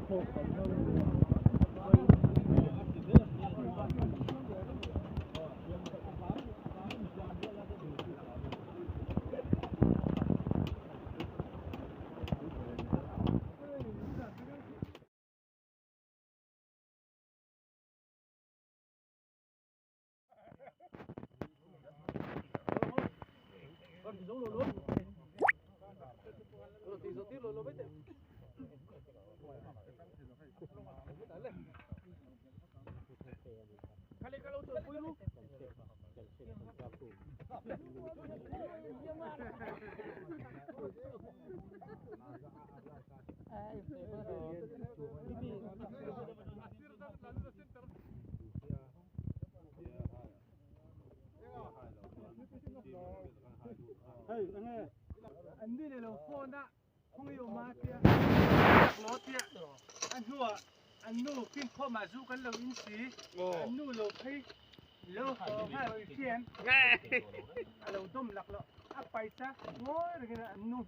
An ni le lo phone a khawng i awm a tia law tia a hnuah an nu fimkhawm ah zu kan lo in si an nu lo phei lo haw nghal i hriam a lo dawm lak loh a paisa ngawi rengin an nu